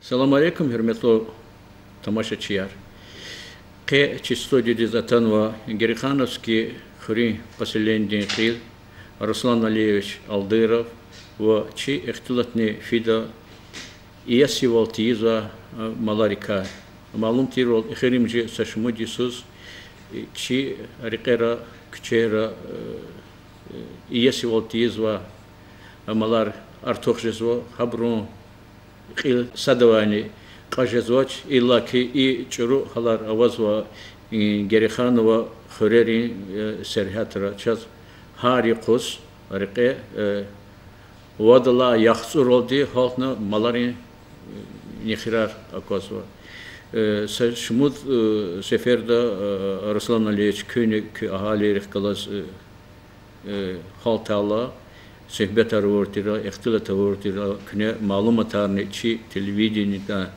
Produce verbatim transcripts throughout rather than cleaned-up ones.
Салам алейкум, гьуьрметлу тамашачияр! Къе чи студиядиз атанва Герейхановский хуьруьн поселенидин кьил Руслан Алиевич Алдыров ва чи ихтилатни фида иесивал тийизвай, э, маларикай. Малум тирвал, эхиримжи са шумуд йисуз, э, чи рекьера, куьчейра, э, э, иесивал тийизвай малар артух жезва, гьабурун кьил садавайни кьаз жезвач, иллаки и чӀуру гьалар авазва, э, Герейханова хуьрерин, э, сергьятра. Чаз гьар юкъуз рекье, э, вад лагьай яхцӀуралди гьалтна маларин, э, нехирар аквазва. Э, са шумуд, э, сеферда, э, Руслан Алиевич, куьнни куь агьалийрихъ галаз, э, э, гьалтай алай суьгьбетар авур тир, ихтилат авур тир, куьне малуматарни чи телевидениедай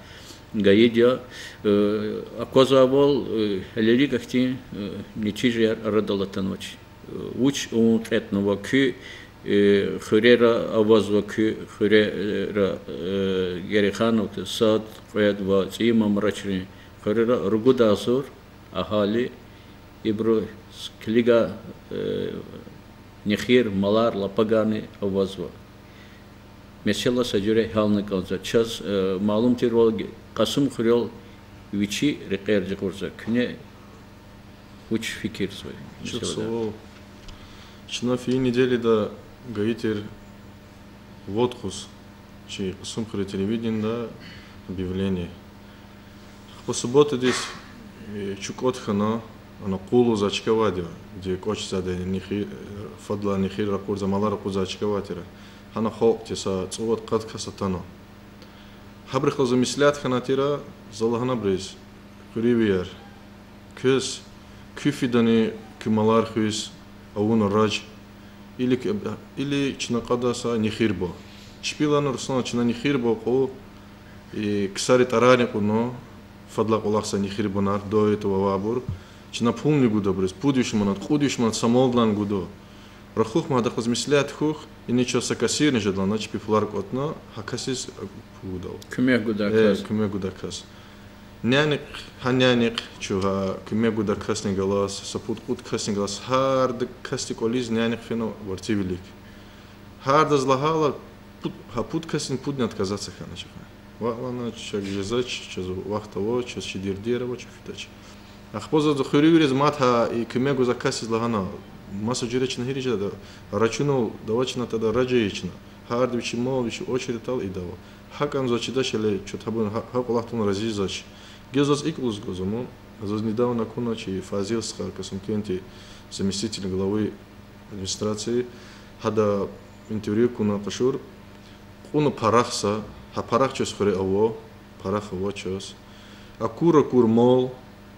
гайиди я. Э, аквазвайвал, э, гьелелиг ахьтин, э, нетижаяр арадал атанвач. Э, вуч авун кьетӀнава куь, э, хуьрера авазва, куь хуьрера, э, Герейхановка сад, кьвед ва ЦӀийи Мамрачрин хуьрера ругуд агъзур агьали, ибуру килигай, э, нехир, малар, лапагарни авазва. Месела са жуьре гьялна кӀанзава. Чаз, э, малум тирвал, Кьасумхуьрел вичи рекьер жагъурзава. Куьне вуч фикирзава? Чухсагъул. Чна фейи неделяда гайитир вад къуз чи Кьасумхуьруьн телевидениеда объявление. Ахпа субботадиз, э, чукӀвад хьана, ана къуллугъзавай чка авайди я, де кӀвач жезвайди, нехи-, э, фадлай нехир ракъурзавай, малар ракъурзавай чка авай тир. Гьана халкьди са цӀувад-къад кас атана. Гьабурухъ галаз меслят хьана тир, за лагьана абуруз: хуьруьнвияр, квез куь фидани куь малар хуьз авуна рач, или, или чна кьадай са нехир ба. Чпи лагьана: Руслан, чна нехир ба кьван, и ксари тӀарарни кьуна, фадлай кӀвалах са нехир бунар, до этого авайбур. Чна пулни гуда абуруз, пуд виш манат, кьуд виш манат са малдилайни гуда. Рахух ман, гьадахъ галаз меслят хьухь, ина чаз са кассирни жеда лагьана, чпи пулар кӀватӀна, гьа касдиз пул гудайвал. Куьмек гудай кас. Куьмек гудай кас. Нянихъ, гьа нянихъ, чун гьа куьмек гудай касни галаз, са пуд-кьуд касни галаз, гьарда касдин кӀвализ нянихъ фена варци вилик. Гьардаз лагьайла, пуд, гьа пуд касдин пудни отказаться хьанач. Ваъ лагьана, чак жезвач, чаз вахт ава, чаз чи дердер ава, чун фидач. Ахпа за хуьруьнвийриз мад гьа и куьмек гузвай касдиз лагьана: маса жуьре чна гьиржеда, рачунал давай чна тада, рач ийиз чна. Гьарда вичин мал, вичин очередьдал ийидайвал. ГьакӀ кӀанзавач, чидач, гьеле чат гьабур гьа, гьа кӀвалахдал рази жезвач. Гила заз икӀ лугьуз кӀанзава ман, заз недавно акуна чи Фазил стха, Касумкентдин заместитель главы администрации, гьада интервью кьуна къашур, кьуна парах са, гьа парах чаз хуьре ава, парах ава чаз. Акур-акур мал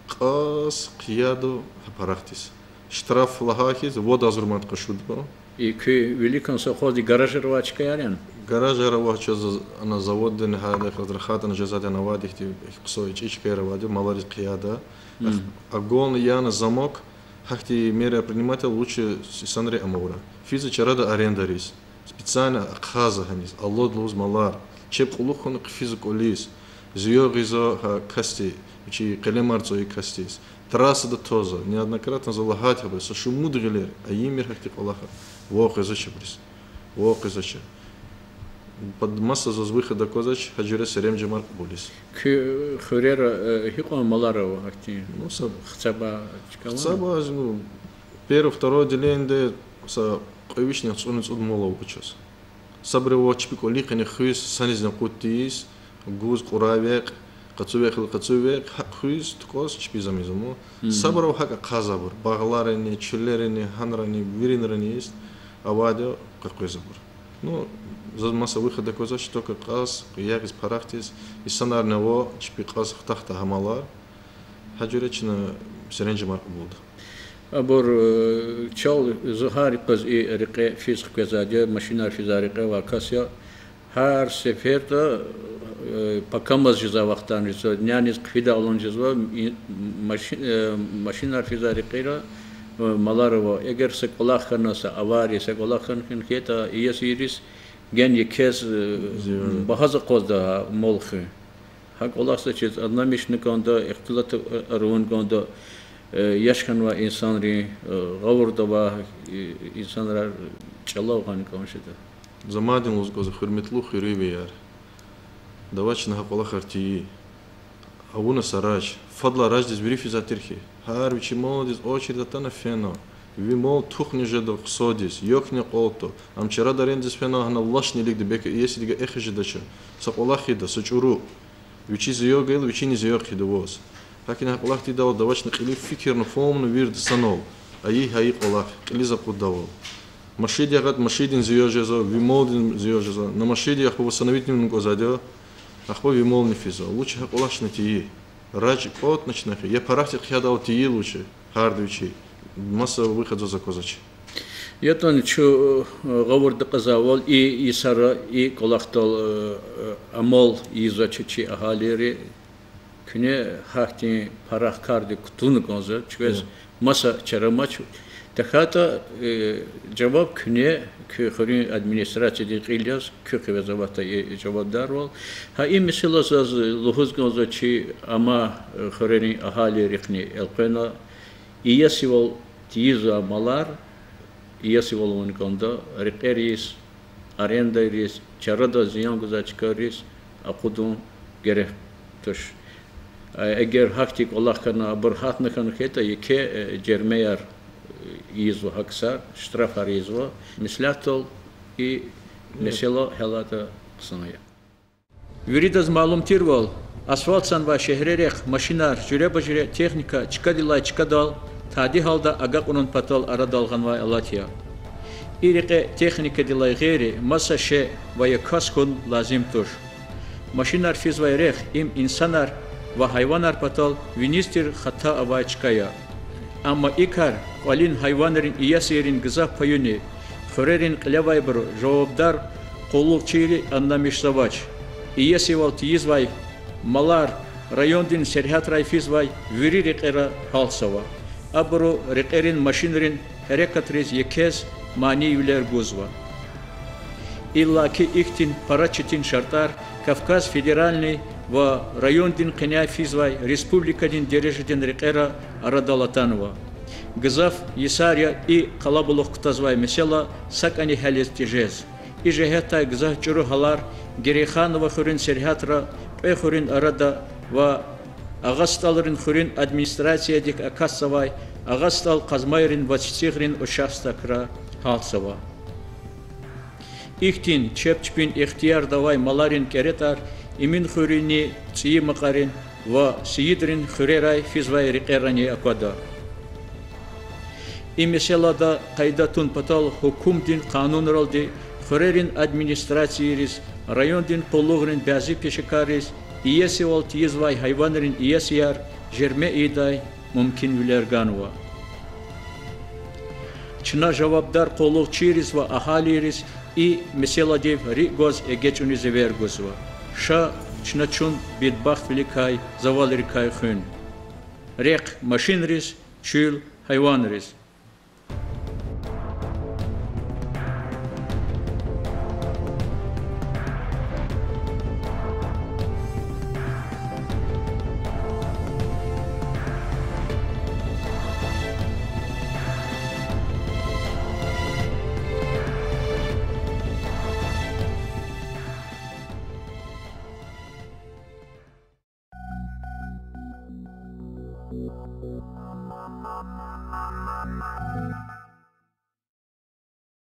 кьаз хъияда гьа парахдиз. Штраф лагьай хьиз, вад агъзур манат къашуда. И куь виликан совхозди гаражар авай чкаяр яни? Гаражар ава чаз, ана заводдин гьа яхъ рахайтӀани жезвайди, ана авайди ихьтин хъсан ичӀи чкаяр авайди, малариз хъияда. Ах-, огонный яна замок, гьахьтин мера принимать лучше инсанри амавра. Физва чарада арендариз. Специально ахъайзава гьаниз, алад лугьуз малар, чеб кьулухъ хьана хъфизва кӀвализ, зиё гъизва гьа касди, вичи къелемар цӀуй касдиз, трассада тазва, неоднократно за лагьайди гьабур, са шумуд гъилер, а ийимир гьахьтин кӀвалахар, ва къвезвач абуруз, ва къвезвач. Пад-, маса заз выход аквазвач, гьа жуьре серенжемар кьабулиз. Куь хуьрера, э, гьикьван малар ава гьахьтин? Ну, са хцаба чкава? Хцаба, ну, первый, второй отделениеда са кьве вишни цӀуни цӀуд мал ава чаз. Сабур ава чпи кӀвалихъни хуьз, санизни акъуд тийиз, гуз кьурай векь, къацу векь, къацу векь, гьакӀ хуьз, тукӀваз чпи замизаму. Сабур ава гьакӀ ахъайзавайбур, багъларани, чуьллерани, гьанрани, виринрани, авайди къекъвезавайбур. Ну, заз маса выход аквазвач, только кьаз, ягъиз парахдиз, инсанарни ава чпи кьаз хтахтай гьа малар. Гьа жуьре чна серенжемар кьабулда. Абур, э, чал, за гьар йикъаз и рекье физ хквезвайди я, машинар физвай рекье авай кас я. Гьар сеферда, э, пакамаз жезвай вахтарни жезва, няниз хъфидайвални жезва, и маши-, э, машинар физвай рекьера, э, малар ава. Эгер са кӀвалах хьана, са авария, са кӀвалах хьана хьайитӀа, иесивийриз гена екез, э, багьаз акъвазда мал хуьн. Гьа кӀвалахза чиз адламишна кӀанда, ихтилат авуна кӀанда, яш хьанвай инсанрин, гъавурда авай инсанрар чӀалав гъана кӀан жеда. За мадни лугьуз кӀанзава, гьуьрметлу хуьруьнвияр, давай чна гьа кӀвалахар тийин. Авуна са рач, фадлай рачдиз вири физвай тир хьи, гьар вичин малдиз очередь атана фена, ви мал тухни жеда хъсандиз, ёкни акьалтда, ам чара дарендиз фена гьана лашни илигда, бек иеси дигай эхиз жедач, са кӀвалах ийида, са чӀуру. Вичи зиян гайила, вичини зиян хъийида ваз. ГьакӀни гьа кӀвалах тийидайвал, давай чна кьилин фикирна, фагьумна вирида санал, айи гьайи кӀвалах кьилиз акъуддайвал. Машин ягъад, машиндин зиян жезва, ви малдин зиян жезва, на машиндин ахпа восстановить авуна кӀанзавайди я, ахпа ви мални физва. Лучше гьа кӀвалах чна тийин. Рач кӀватӀна чна хьи, я парахтик хъяйдайвал тийин лучше, гьарда вичи. Маса выход заз аквазвач. ЯтӀани чун гъавурда кьазвайвал, и йисара и кӀвалахдал амал ийизвач чи агьалийри. Куьне гьахьтин парах кардик кутуна кӀанзава, чуквез маса чара амач. ТахьайтӀа жаваб куьне, куь хуьруьн администрациядин кьил яз, куь хивез аватӀа и жавабдарвал. Гьа и месэла заз лугьуз кӀанзава чи ама хуьрерин агьалийрихъни элкъвена, иесивал тийизвай малар, иесивал авуна кӀанда, рекьериз, арендайриз, чарада зиян гузвай чкайриз акъудун герек туш. Эгер гьахьтин кӀвалах хьана, абур гьатна хьана хьайитӀа, еке жермеяр ийизва гьа ксар, штрафар ийизва. Меслятдал и месэла гьялатӀа хъсан я. Виридаз малум тирвал, асфальтзавай шегьрерихъ машинар, жуьреба-жуьре техника чкадилай чкадал тади гьалда агакьунин патал арадал гъанвай алат я. И рекье техникадилай гъейри маса шей ва я кас хьун лазим туш. Машинар физвай рехъ им инсанар ва гьайванар патал виниз тир хата авай чка я. Амма и кар кӀвалин гьайванрин иесийрин гзаф паюни, хуьрерин кьилевайбуру, жавабдар къуллугъчийри аннамишзавач. Иесивал тийизвай малар райондин сергьятрай физвай вири рекьера гьалзава. Абуру рекьерин машинрин гьерекатриз екез манийвилер гузва. Иллаки ихьтин пара четин шартӀар Кавказ федеральный ва райондин къеняй физвай республикадин дережадин рекьера арадал атанва. Гзаф йисар я и къалабулух кутазвай месэла сакӀани гьялиз тежез. И жигьетдай гзаф чӀуру гьалар Герейханово хуьруьн сергьятра кьве хуьруьн арада ва Агъа СтӀалрин хуьруьн администрациядик акатзавай Агъа СтӀал-Къазмайрин ва ЦицӀигърин участокра гьалзава. Ихьтин чеб чпин ихтиярда авай маларин кӀеретӀар Эминхуьруьнни, ЦӀийи Макьарин ва Сийидрин хуьрерай физвай рекьерани аквада. И месэлада къайда тун патал гьукумдин къанунралди хуьрерин администрацийриз, райондин къуллугърин бязи пешекарриз иесивал тийизвай гьайванрин иесияр жерме ийидай мумкинвилер ганва. Чна жавабдар къуллугъчийриз ва агьалийриз и месэладив рикӀ гваз эгечӀуниз эвер гузва. Ша чна чун бедбахтвиликай, завалрикай хуьн. Рехъ машинриз, чуьл гьайванриз.